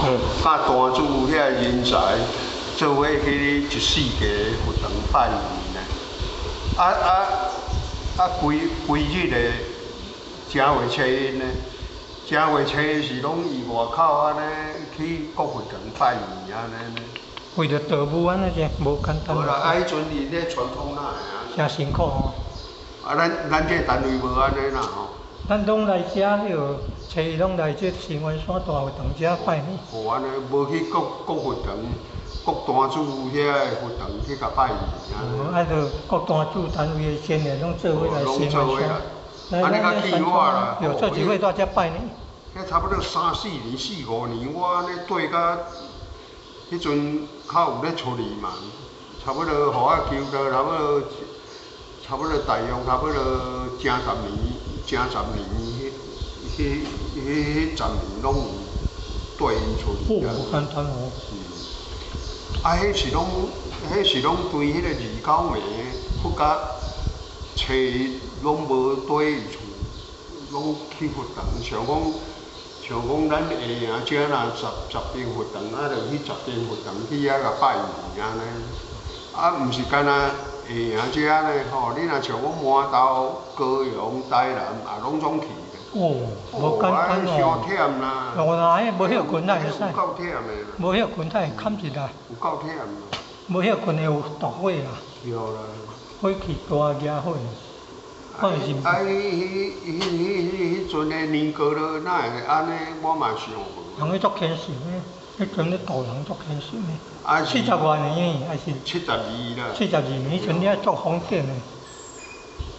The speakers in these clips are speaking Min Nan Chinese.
佮壇主遐人才做伙去一四家佛堂拜年呢。啊啊啊！規規日的正月初一呢，正月初一是攏佇外口按呢去各佛堂拜年按呢呢。為著道務按呢這無簡單。無啦，啊，彼陣𪜶咧傳統哪會按呢？誠辛苦吼。啊，咱這單位無按呢啦吼。咱攏來遮彼號初一攏來這清源山大佛堂遮拜年。無按呢，無去各各佛堂、各壇主遐个佛堂去共拜年啊。無，啊，著各壇主單位的先人攏做伙來清源山。來按呢較起碼啦。有做一伙蹛遮拜年。彼差不多三四年、四五年，我按呢綴甲，彼陣較有咧出去嘛，差不多予我求到差不多，差不多大約差不多正十年，正十年，彼彼彼十年攏有綴𪜶出去。哦，無簡單哦。嗯。啊，彼是攏對彼个二九暝佛甲初一攏無綴伊厝，攏去佛堂，像講。像講咱下營遮若十間佛堂，啊，就去十間佛堂去遐共拜年按呢。啊，毋是干焦下營遮呢吼，你若像講饅頭、高雄、台南，也攏總去。哦，無簡單哦。傷忝啦。哦啦，彼無歇睏才會使。有夠忝的。無歇睏才會坎一啦。有夠忝。無歇睏會有大火啦。對啦。火氣大，惹火。啊！彼彼彼彼陣的年糕了，哪會按呢？我嘛想無。人彼足虔誠的，彼陣咧渡人足虔誠的。70外年還是？72啦。72年，彼陣遐足瘋癲的。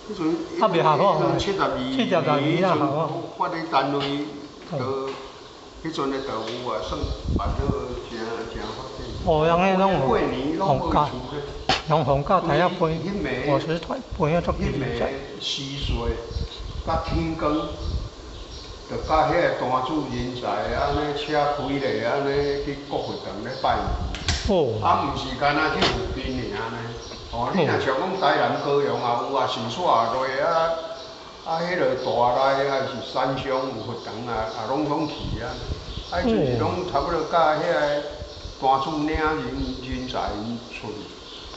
彼陣。啊，袂合吼。72。72年啦，合吼。發咧單位，就彼陣的道務啊，算辦好誠誠發展。哦，人彼攏有放假。人放假台遐飛，伙食團飛啊足濟人才。時歲佮天光，就佮彼个壇主人才按呢車開咧，按呢去各佛堂咧拜年。哦。啊，毋是干焦去附近爾呢。哦，你若像講台南、高雄也有啊，新煞落啊，啊，彼个大內還是山上有佛堂啊，也攏總去啊。啊，就是攏差不多佮彼个壇主領人人才出去。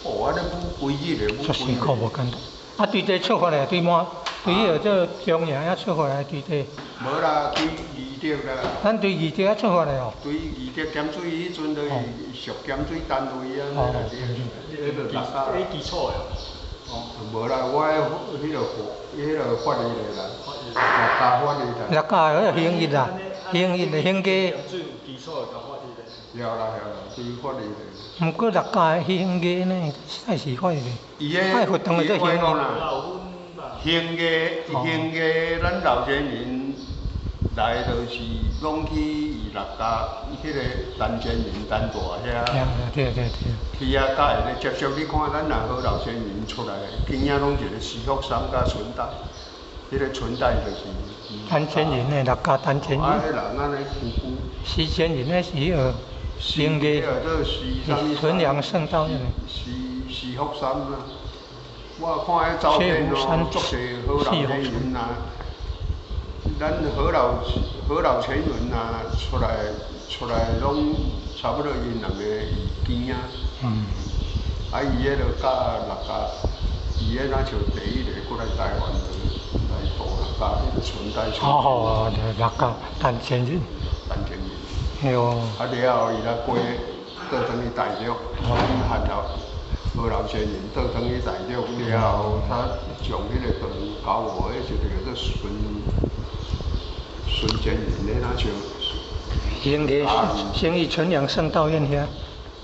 哦，按呢舞規日的舞。足辛苦無簡單。啊，對這出發來對滿，對彼號做中營遐出發來對這。無啦，對義德啦。咱對義德遐出發來哦。對義德鹹水彼陣就是屬鹹水單位啊，彼個六家。彼基礎的。哦，無啦，我彼個彼個法律的啦，六家法律啦。六家彼個興業啦，興業的興家。基礎的法律的。對啦對啦，對法律的。毋過六家的興藝呢，實在是法律的。伊個愛佛堂的做興藝。興藝興藝，咱老先人來就是攏去伊六家，彼個陳前仁陳大遐。對對對。去遐佮伊咧接觸，你看咱若好老先人出來，邊仔攏一個施福三佮春袋，彼個春袋就是。陳前仁的六家陳前仁。啊，彼人按呢久久。施前仁的是彼個興藝，純良聖道院。施施福三啊。我看彼照片哦，足濟好老前人啊，咱好老前人啊，出來攏差不多𪜶兩个伊囝。啊，伊彼個佮六家，伊彼若像第一个過來台灣來渡六家，彼個春代。哦，六家陳前仁。陳前仁。對哦。啊了後，伊才過倒轉去大陸，漢老何老先人倒轉去大陸了後，才將彼個堂交予彼一個叫做孫孫建仁的，若像。興藝興藝純良聖道院遐，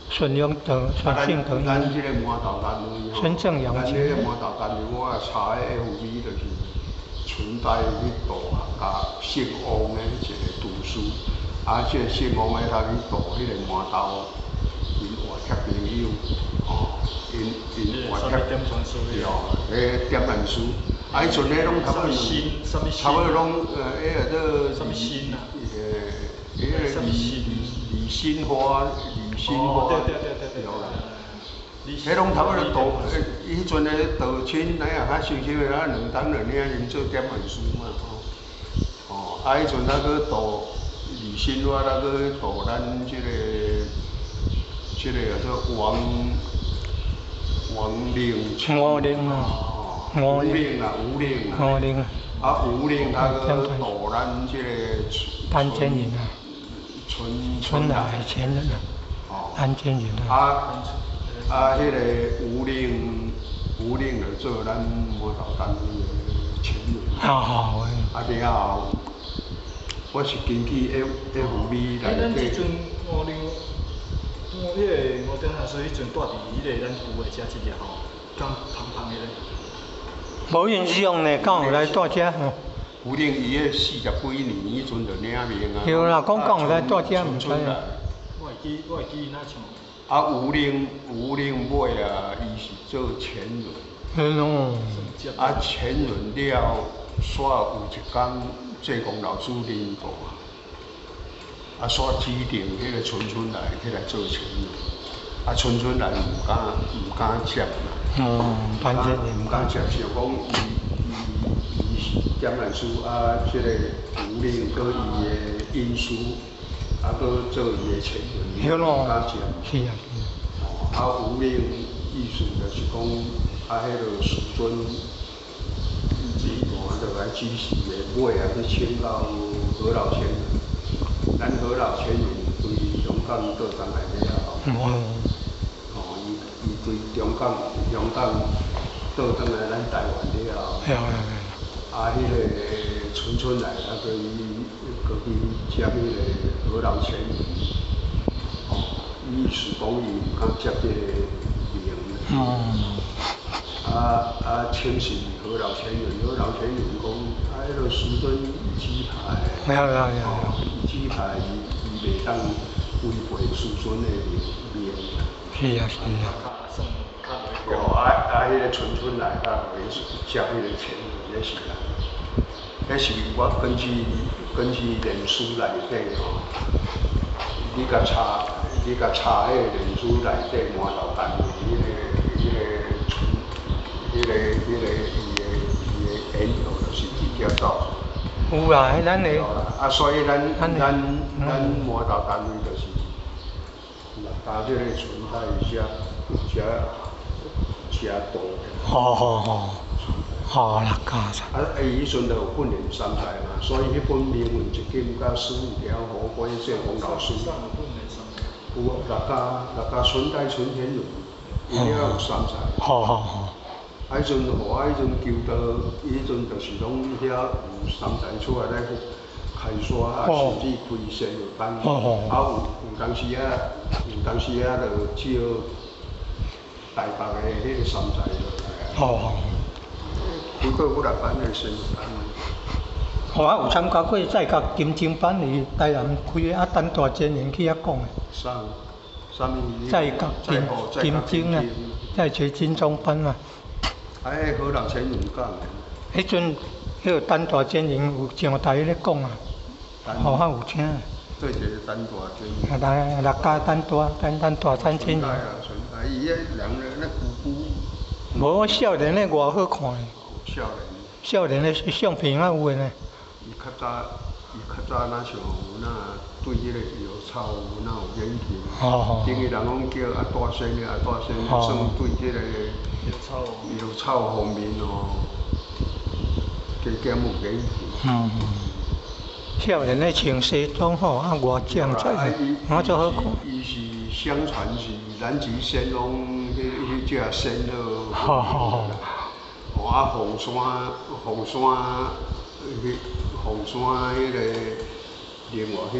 孫永德、孫慶德。咱這個饅頭單位吼，孫正陽。咱這個饅頭單位，我也查的 FB 就是春代去渡客家姓王的一個廚師，啊，這個姓王的他去渡彼個饅頭，𪜶活貼朋友，哦，𪜶活貼對，彼點案師，啊，彼陣咧攏差不多，差不多攏彼個做。啥物新啊？彼個李李新花，李新花，對對對對對。啦。彼攏差不多道，彼陣的道親，咱也較熟悉的，咱兩冬就領𪜶做點案師嘛，吼。哦，啊，彼陣啊閣渡李新发啊，閣渡咱這個叫做王令吳令啊，吳令啊，吳令啊，吳令啊，吳令他閣渡咱這個陳建仁啊，春春來前人啊，陳建仁啊，啊，彼個吳令，吳令就做咱饃頭單位的前人。好好。啊了後，我是根據 FB 內咱這陣吳令，吳彼個吳長老師彼陣蹛佇彼個咱舊的遮一個吼，敢芳芳的咧。無印象呢，敢有來蹛遮？吳令伊彼四十幾年彼陣就領命啊。對啦，講敢有來蹛遮毋知。我會記伊若像。啊，吳令吳令尾啊，伊是做前輪。嗯哦。啊，前輪了，煞有一工，濟公老師臨大，啊，煞指定彼個春春來起來做前輪，啊，春春來毋敢接嘛。反正毋敢接，想講伊是點來師啊，這個吳令閣伊的恩師，啊，閣做伊的前輪，毋敢接。是啊是啊。啊，吳令意思就是講，啊，彼個師尊指盤就來指示的，尾啊去請到何老前人，咱何老前人對香港倒轉來了後，哦，伊對中港倒轉來咱台灣了後，啊，彼個春春來啊，閣去接彼個何老前人，哦，意思講伊毋敢接這個名。啊！請示何老前人，何老前人講，啊，彼個師尊指派，伊指派伊，伊袂當違背師尊的命。是啊是啊。哦，啊啊！彼個春春來，啊，接彼個錢，彼是啦。彼是我根據臉書內底吼，你共查彼個臉書內底饃頭單位彼個春。彼個緣由就是直接走。有啦，彼咱的。啊，所以咱饃頭單位就是六家這個存在遮遮多。好好好，好六家。啊，伊彼陣就有訓練三代嘛，所以彼本名文集錦佮十五條法規濟公老師。有啊，六家春代春天倫，伊了有三代。好好好。啊！彼陣予啊，彼陣求道，彼陣就是攏遐有三才出來咧開山啊，甚至開仙藥班。啊，有當時啊，就招台北的彼個三才落來啊。開過幾若班的仙藥班。我有參加過在甲金鐘班佇台南開的，啊，陳大真人去遐講的。啥？啥物？在甲金鐘啊，在學金鐘班嘛。哎，何老前人講的。彼陣，彼個陳大真人有上台咧講啊，予我有聽。對，一個陳大真人。啊，六家陳大，陳大陳真人。伊彼人咧久久。無，我少年的偌好看。少年。少年的相片啊有的呢。伊較早若像有哪對彼個藥草有哪有研究。等於人講叫阿大仙的阿大仙，算對這個藥草方面哦，加減有研究。少年的穿西裝吼，啊偌正彩，我足好看。伊是相傳是南極仙翁彼隻仙鶴。哦啊，鳳山彼個另外彼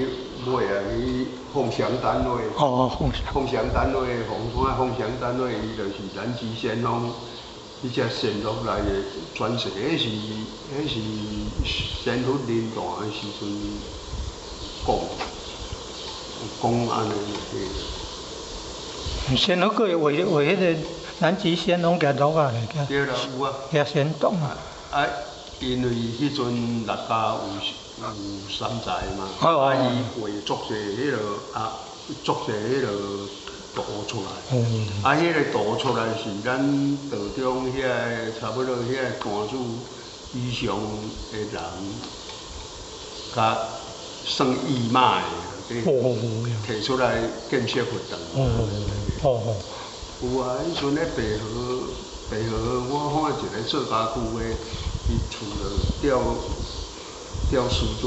尾啊，去鳳翔單位。哦，鳳翔。鳳翔單位，鳳山鳳翔單位，伊就是南極仙翁彼隻仙鶴來的傳世，彼是仙佛臨誕的時陣講按呢。仙佛閣會畫彼個南極仙翁舉鹿仔咧，對啦，有啊。舉仙洞啊。啊，因為彼陣六家有三才嘛，啊，伊畫足濟彼個啊，足濟彼個圖出來。啊，彼個圖出來是咱道中遐個差不多遐個壇主以上的人，佮算義賣的，提出來建設佛堂。有啊，彼陣咧白河，白河我看一個做家具的，伊厝就吊吊師尊，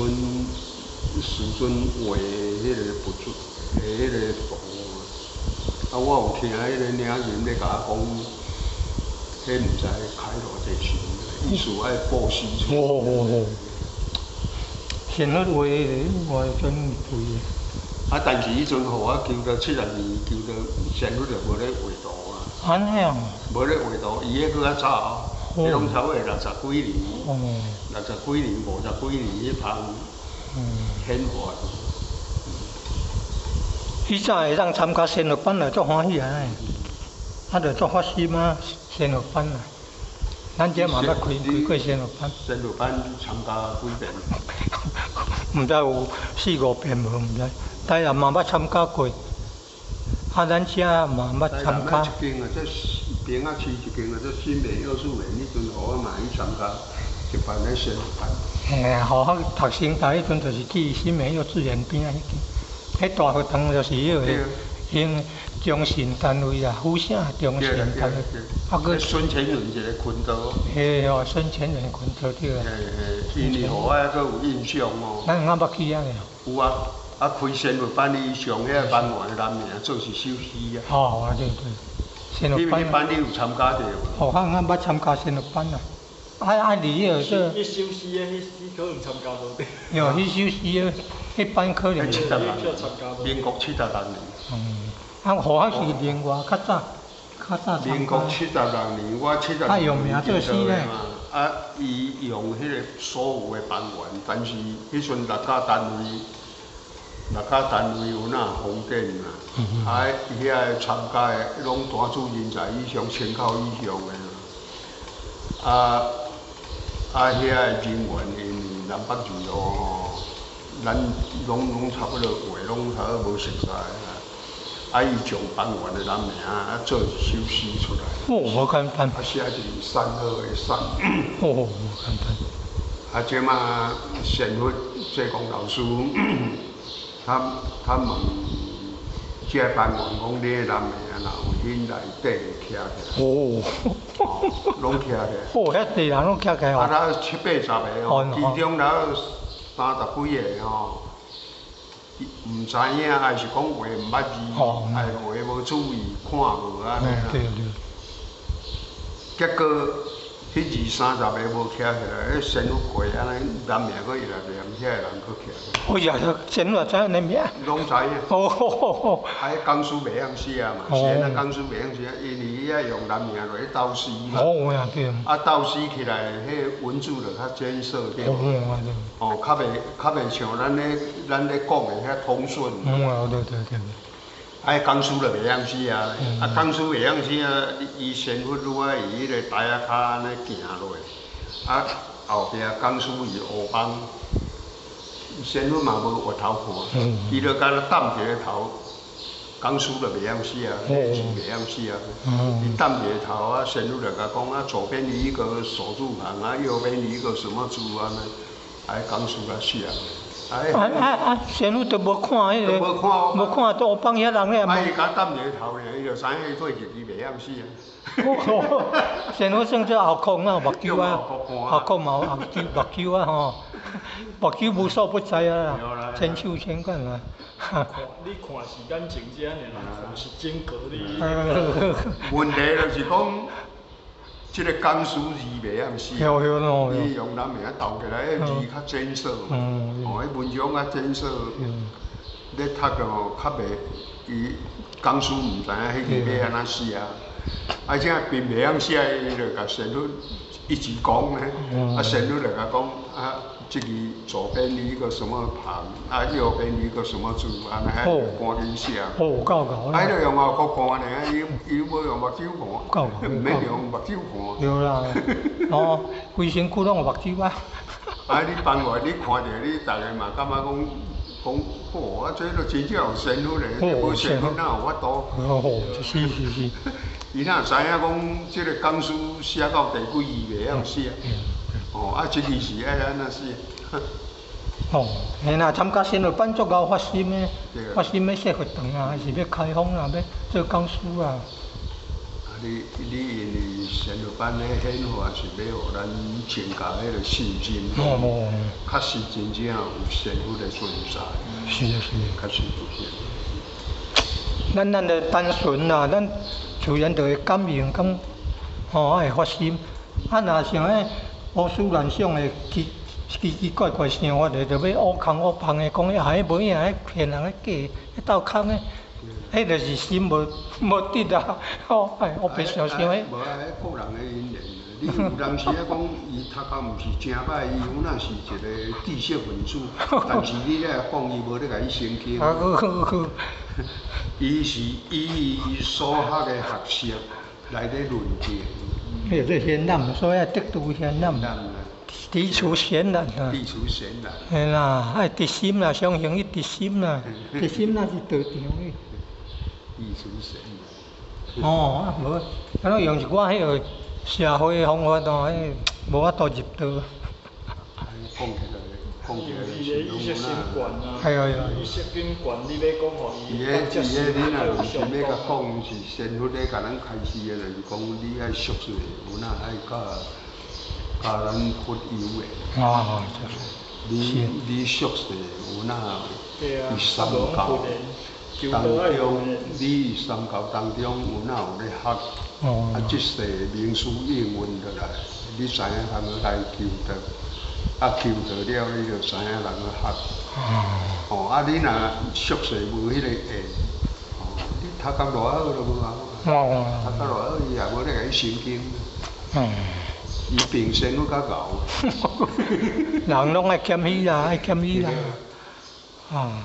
師尊畫的彼个佛祖的彼個圖。啊，我有聽彼個領人咧共我講，彼毋知開偌濟錢，意思愛布施出。仙佛畫的畫真肥。啊！但是彼陣予我求到72，求到仙佛就無咧畫圖啊。按呢啊？無咧畫圖，伊彼閣較早，彼攏差不多六十幾年，六十幾年、50幾年彼芳顯化。彼早會當參加仙佛班來足歡喜啊！啊，就足發心啊，仙佛班啊。咱這嘛捌開開過仙佛班。仙佛班參加幾遍？毋知有四五遍無，毋知。台南嘛捌參加過，啊，咱遮嘛捌參加。一間啊，這平仔市一間啊，這新美幼稚園，彼陣予我嘛去參加一班咧仙佛班。嘿，予我讀成大彼陣就是去新美幼稚園邊仔彼間，彼大佛堂就是彼個興中信單位啊，府城中信單位。啊，閣孫乾仁一个群島。嘿哦，孫乾仁群島對啊。嘿嘿，因為予我閣有印象哦。咱敢捌去遐個？有啊。啊，開仙佛班，伊上遐個班員的人名做一首詩啊。哦，對對。仙佛班。彼班你有參加著無？哦，我我捌參加仙佛班啊。啊啊，離彼個做。彼首詩的，彼可能參加無著。喲，彼首詩的，彼班可能。76，民國76年。啊，予我是另外較早，較早參加。民國76年，我76 年進做的嘛。啊，伊用彼個所有的班員，但是彼陣六甲單位。六甲單位有哪封頂啦，啊，遐个參加的攏大主人才以上、千口以上的啦。啊啊，遐个人員因為南北二路吼，咱攏攏差不多話攏差不多無熟似啦。啊，伊將班員的人名啊做一首詩出來。哦，無簡單。啊，寫一個山河的山。哦，無簡單。啊，這馬仙佛濟公老師。他問這個班員講：你的人名若有彼內底徛起來，攏徛起來。哦，遐濟人攏徛起來。啊，他七八十个哦，其中有三十幾个吼，毋知影，還是講話毋捌字，還是話無注意看無按呢啦。對對。結果，彼二三十个無徛起來，彼仙佛會按呢，人名閣伊來念，遐个人閣徛起來。哦呀，仙佛知影恁名？攏知影。哦。啊，彼講師袂曉寫嘛，是按怎講師袂曉寫，因為伊愛用人名落去鬥詩嘛。哦，有影對。啊，鬥詩起來，彼个文字就較艱澀對。哦，對。哦，較袂像咱咧講的遐通順。嗯，對對對。啊，講師就袂曉寫啊，啊，講師袂曉寫啊，伊仙佛愈愛伊彼个台仔跤按呢行落，啊，後壁講師伊烏幫，仙佛嘛無額頭看，伊就敢若擔一个頭，講師就袂曉寫啊，字袂曉寫啊，伊擔一个頭啊，仙佛就共講啊，左邊一個手字旁啊，右邊一個什麼字按呢，啊，講師來寫。啊啊啊！仙佛都無看彼个，無看，無看都烏幫遐人咧。啊，伊共擔一个頭爾，伊就知影伊對日字袂曉寫。仙佛算做後空啊，目睭啊，後空嘛有目睭目睭啊吼，目睭無所不在啊，千手千眼啊。你看是眼睛這按呢，看是整個你。問題就是講，這个講師字袂曉寫，伊用人名鬥起來，彼字較艱澀，哦，彼文章較艱澀，咧讀的吼較袂，伊講師毋知影彼字欲按怎寫啊，啊，這並袂曉寫，伊就共仙佛一直講咧，啊，仙佛就共講啊，這个左邊一個什麼旁，啊，右邊一個什麼字，按呢，趕緊寫。哦，有夠𠢕。啊，伊就用後殼看爾，伊伊無用目睭看，毋免用目睭看。對啦，哦，規身軀攏有目睭啊。啊，你班外你看著你逐个嘛感覺講講，吼，啊，這都真正有仙佛咧，無仙佛哪有法度？哦，是是是。伊哪知影講，這个講師寫到第幾字袂曉寫？哦，啊，這字是愛按怎寫？哦，嘿啦，參加仙佛班足𠢕發心的，發心欲設佛堂啊，還是欲開放啊，欲做講師啊。啊，你因為仙佛班的顯化是欲予咱增加彼个信心，確實真正有仙佛的存在。是啊是啊。確實有仙。咱的單純啦，咱自然就會感應，講吼會發心。啊，若像彼胡思亂想的奇奇奇怪怪想法的，就欲烏空烏芳的講，啊，彼無影，彼騙人，彼假，彼鬥空的，彼就是心無直啊！吼，哎，烏白想想彼。無啊，彼個人的因緣。你有當時仔講，伊讀甲毋是誠歹，伊有若是一個知識分子，但是你咧講，伊無咧共你澄清。伊是以伊所學的學識來咧論證。彼個賢難，所以愛得度賢難。挃除賢難啊！挃除賢難。嘿啦，愛直心啦，相信伊直心啦，直心那是道場的。挃除賢難。哦，啊無，敢若用一寡彼个社會方法哦，彼無法度入道。講起來，講起來伊的意識心懸啊，意識緊懸，你欲講予伊伊个伊个，你若是欲共講是仙佛咧，共咱開示的，就是講你愛熟悉，有哪愛佮咱佛有緣。哦，就是。你熟悉有哪佇三教當中，你佇三教當中有哪有咧學？啊，這世明師應運落來，你知影通來求道。啊，求道了，你就知影人學。哦，啊，你若熟似無彼个緣，哦，你讀甲偌好都無效。讀甲偌好，伊也無咧共你成經。伊平生閣較𠢕。人攏愛謙虛啦，愛謙虛啦。啊，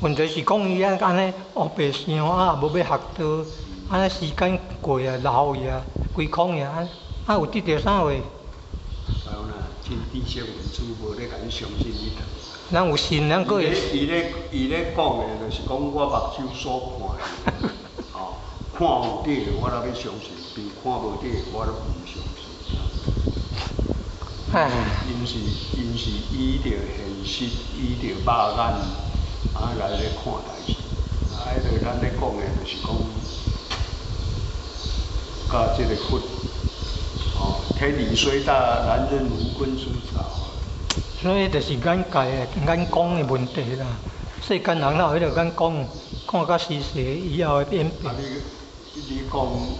問題是講伊啊按呢烏白想啊，無欲學道，按呢時間過啊，老去啊，規空去啊，啊有得著啥貨？真知識分子無咧共你相信你讀。咱有信，咱閣會。伊咧講的，就是講我目睭所看的，吼，看有對的，我才欲相信；比看無對的，我都毋相信。唉。𪜶是依著現實，依著肉眼啊來咧看代誌。啊，彼个咱咧講的，就是講，佮這个佛。哦，天理雖大，難任無根之草。所以就是眼界的眼光的問題啦。世間人哪有彼个眼光，看甲細細，以後的演變。啊，你講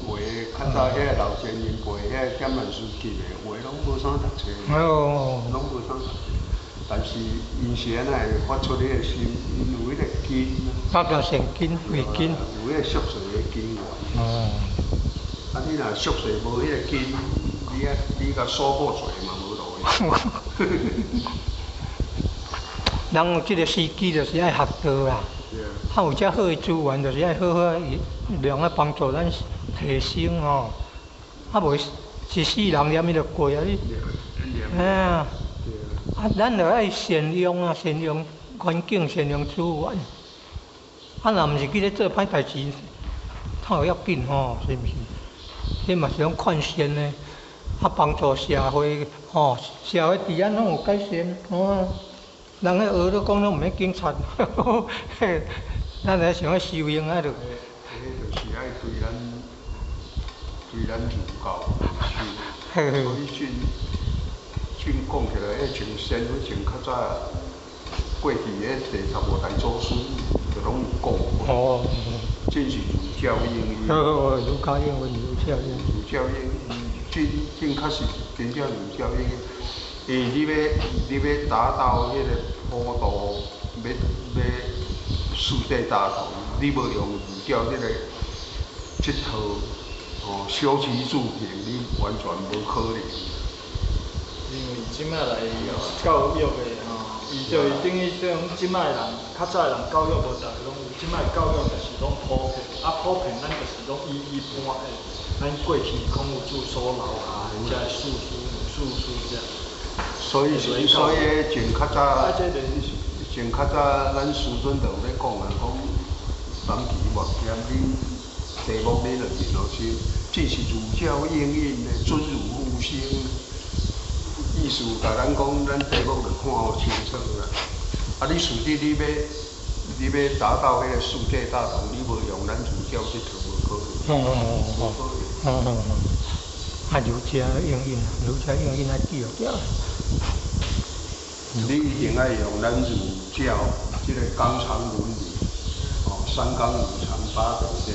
話，較早彼个老前人輩，彼個點萬書記的話，攏無啥讀冊。哦。攏無啥讀冊，但是𪜶是按怎會發出彼个心，𪜶有彼個根。那叫善根、慧根。有彼個熟似的根源。哦。啊，你若熟似無彼個根，你啊，你共數簿做嘛無路用。人有這个時機，就是愛學道啦。啊，有遮好的資源，就是愛好好用來幫助咱提升吼。啊，無一世人連伊就過啊！你，嘿啊，啊，咱著愛善用啊，善用環境，善用資源。啊，若毋是去咧做歹代誌，透要緊吼，是毋是？這嘛是種勸善的，啊，幫助社會吼，社會治安攏有改善，吼。人彼學咧講攏毋免警察，咱來想欲修行啊，就。彼就是愛對咱儒教所以真真講起來，彼像仙佛像較早過去彼第十五代祖師就攏有講過。哦。真是儒教應運。哦，儒教應運，儒教應運。儒教應運，真真確實真正儒教應運。因為你欲達到彼個普度，欲世界大同，你無用儒教這套哦，修齊治平，你完全無可能。因為這擺來教育的吼，伊就是等於講這擺人，較早的人教育無逐个攏有，這擺教育就是攏普遍，啊普遍咱就是攏以一般的，咱過去孔夫子所留下的這四書、四書這。所以前較早，咱師尊就有咧講啊，講三期末劫，恁題目你著認落去，這是儒教應運的，尊儒復生。伊意思共咱講，咱題目就看予清楚啦。啊，你實際你欲達到彼個世界大同，你無用咱儒教這套無可能。無可能。啊，儒家應用，儒家應用愛記掉。你一定愛用咱儒教這个綱常倫理，哦，三綱五常八德這，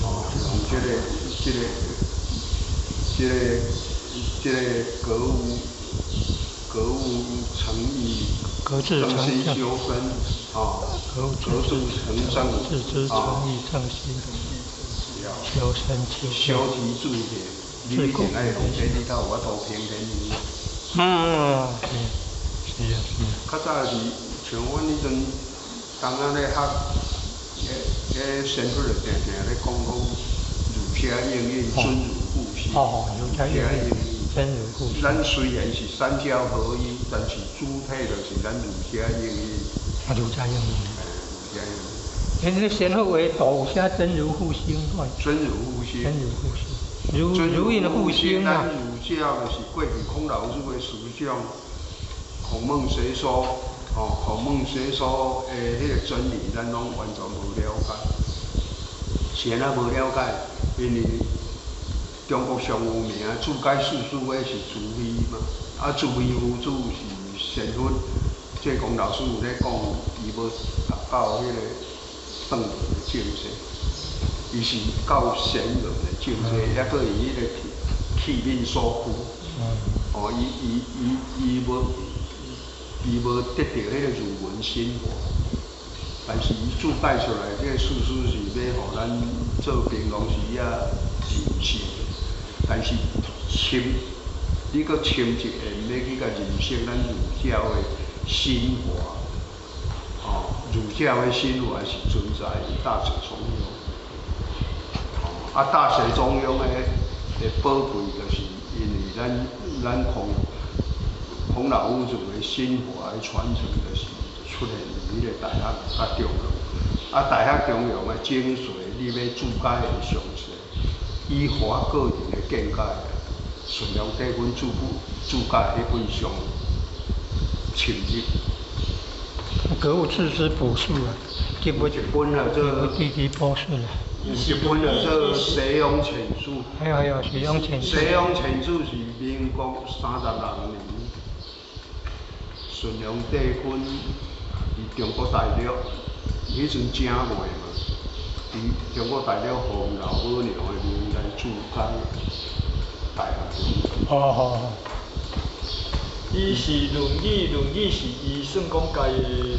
哦，用這個格物誠意，格致正心修身，哦，格致誠正，致知誠意正心，修身修齊治國，你一定愛用這，你才有法度平天下。是啊是啊。較早是像阮彼陣，當仔咧學，彼先佛就定定咧講講儒家應用，尊儒復興。哦，儒家應用，尊儒復興。咱雖然是三教合一，但是主體就是咱儒家應用。啊，儒家應用。儒家應用。恁那先佛話道有寫真如復興，真如復興。真如復興。儒儒應復興啊。咱儒教就是過去孔老夫子的思想，孔孟學說，哦，孔孟學說的彼個真理，咱攏完全無了解。是按怎無了解？因為中國上有名注解四書的是朱熹嘛，啊，朱熹夫子是先佛，濟公老師有咧講，伊無達到彼個聖人的境界，伊是到聖人的境界，抑閣伊彼個氣面所驅，哦，伊無得著彼個儒文心華，但是伊注解出來這個事實是欲予咱做平常時仔認識，但是深，你閣深一層欲去共認識咱儒教的心華，哦，儒教的心華是存在於大學中庸，哦，啊，大學中庸的寶貴，就是因為咱孔老夫子的心華的傳承，就是出現佇彼個大學佮中庸，啊，大學中庸的精髓，你欲注解會詳細，以我個人的見解，順良帝君注解彼本上深入。格物致知補述啊，一本啊做地基補述啊。一本啊做西洋淺書。還有還有西洋淺書。西洋淺書是民國36年，順良帝君佇中國大陸，彼陣正月嘛，佇中國大陸奉老母娘的命來注解大學。哦哦哦。伊是《論語》，《論語》是伊算講家的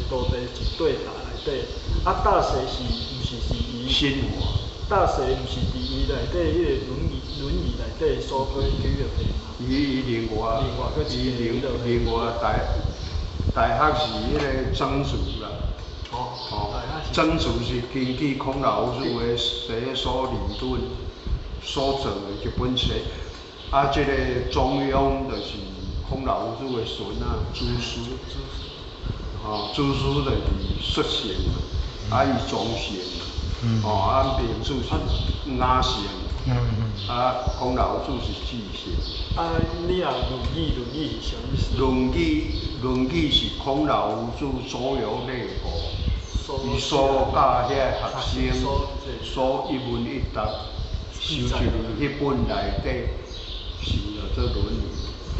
徒弟一對內底，啊，大學是毋是是伊？心華。大學毋是佇伊內底彼個《論語》《論語》內底所批舉落去。伊另外，伊另外大學是彼個曾子啦。哦。曾子是根據孔老夫子的學說理論所做的一本冊，啊，這個中庸就是孔老夫子的孫仔子思，哦，子思就是率性，啊，伊忠性，哦，啊，孟子是雅性，啊，孔老夫子是智性。啊，你若《論語》，《論語》是啥意思？《論語》，《論語》是孔老夫子周遊列國，伊所教遐個學生所一問一答，收集佇彼本內底，收落做《論語》。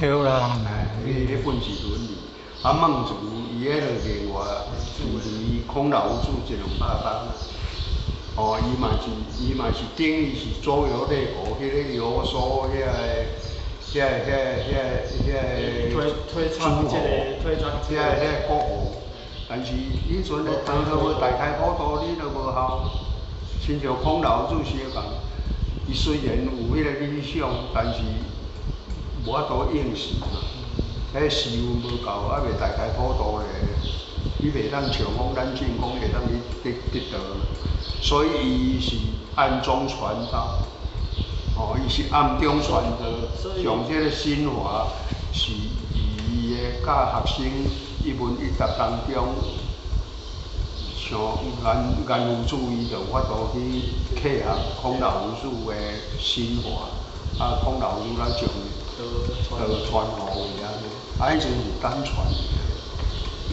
對啦，彼本是《論語》，啊，孟子伊彼个另外，離孔老夫子一兩百冬。哦，伊嘛是等於是周遊列國，彼個遊說遐个、遐個、遐個、遐個諸侯，遐個國王。但是彼陣咧，當初無大開普渡，你都無效。親像孔老夫子相仝，伊雖然有彼個理想，但是無法度應時嘛。彼時運無夠，猶未大開普渡咧，你袂當像講咱進講會當去得到。所以伊是暗中傳道，哦，伊是暗中傳道，將這個心華是伊的教學生一問一答當中，像顏夫子伊就有法度去契合孔老夫子的心華，啊，孔老夫子咱將道傳予伊按呢，啊，彼陣是單傳，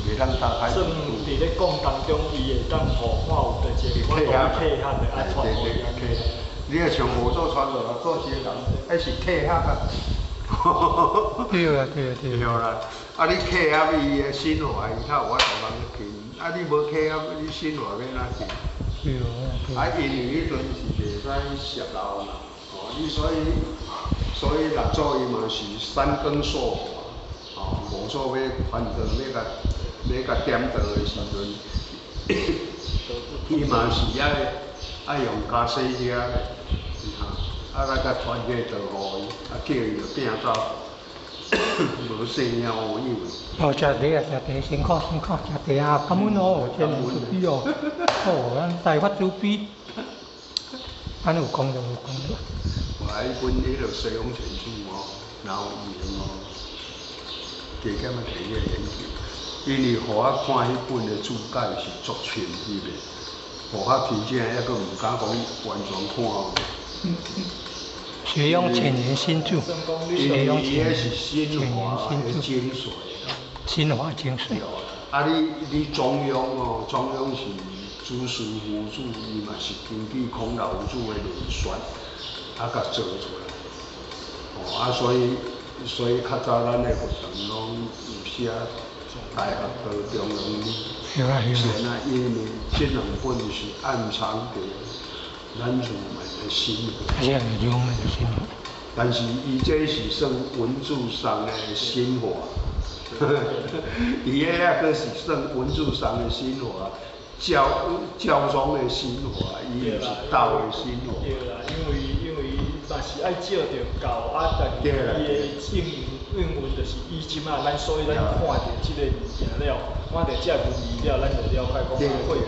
袂當打開。算佇咧講當中，伊會當予看有佗一個法度去契合的，啊，傳予伊按呢。你若像五祖傳落來，做一個人，彼是契合啊。對啊對啊對。對啦，啊你契合伊的心懷，伊才有法度通去。啊你無契合，你心懷欲按怎去？對啊。啊，因為彼陣是袂使泄漏嘛，哦，你所以六祖伊嘛是三更說法，哦，五祖欲傳道欲共點道的時陣，伊嘛是愛用家洗遮的，哈，啊來共傳這個道予伊，啊叫伊就摒走，無生兄無幼。哦，食茶啊，食茶，辛苦辛苦，食茶啊，感恩哦，真慈悲哦，哦，咱大發慈悲，按呢有講著有講著。我彼本彼个西方禪書哦，然後有閒哦，加減仔提起來研究，因為予我看彼本的注解是足深入的，予我真正猶閣毋敢講完全看有。學用淺言新注，因為伊彼是心華的精髓。心華精髓。啊你中庸哦，中庸是祖師夫子，伊嘛是根據孔老夫子的論說，啊，共做出來。哦，啊，所以較早咱的佛堂攏有寫大學道中庸。有啊有啊。是啊，因為這兩本是暗藏著咱入門的心法。是啊，入門的心法。但是伊這是算文字上的心法，伊彼個是算文字上的心法，教宗的心法，伊毋是道的心法。對啦，因為嘛是愛照著教啊，但是伊的應用就是伊這馬咱所以咱看著這個物件了，看著這個文字了，咱就了解講啊，過去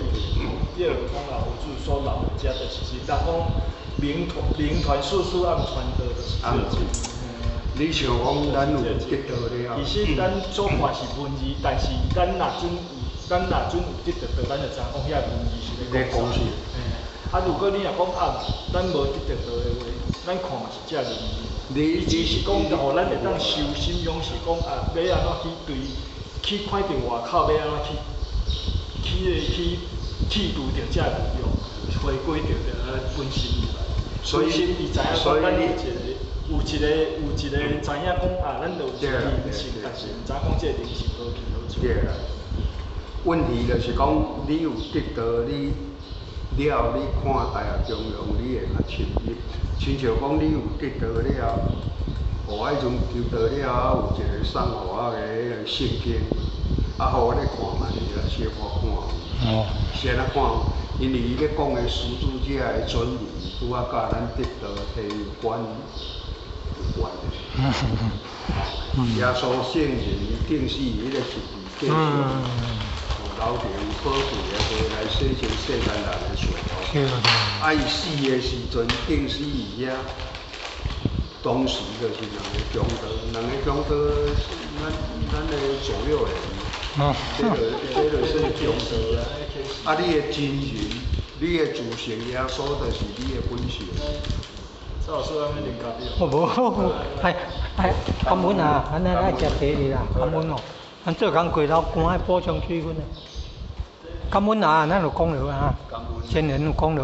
這個講老夫子所留的這就是人講明傳世世暗傳道就是這個。你想講咱有得道了？其實咱所看是文字，但是咱若準有得著道，咱就知影講遐文字是咧講啥。啊，如果你若講啊，咱無得著道的話，咱看嘛是這文字。你只是講，予咱會當修心養，是講啊，欲按怎去對，去看著外口，欲按怎去去除著這個欲，回歸著咱本心入來。所以，伊知影講，咱有一個知影講啊，咱就有一個靈性，但是毋知影講這個靈性何去何從。對啦。問題就是講，你有得道，你了，你看大學中庸，你會較深入。親像講，你有得道了，予彼陣求道了，有一個送予我的彼个聖經，啊，予我咧看嘛，是啊，小可看。哦。先來看，因為伊咧講的施主者的真理，拄仔佮咱得道體有關有關的。耶穌聖人伊定死彼个十字架上，流著寶貴的血來洗淨世間人的罪惡。啊，伊死的時陣，釘死佇遐，當時就是兩个強盜，兩个強盜，咱的左右人，這個算強盜啊。啊，你的真人，你的自性耶穌就是你的本性。蔡老師，咱欲啉咖啡。哦，無，愛愛感恩啊，咱愛食茶哩啦，感恩哦。咱做工過頭乾，愛補充水分啊。感恩啊，咱有講著啊，前人有講著。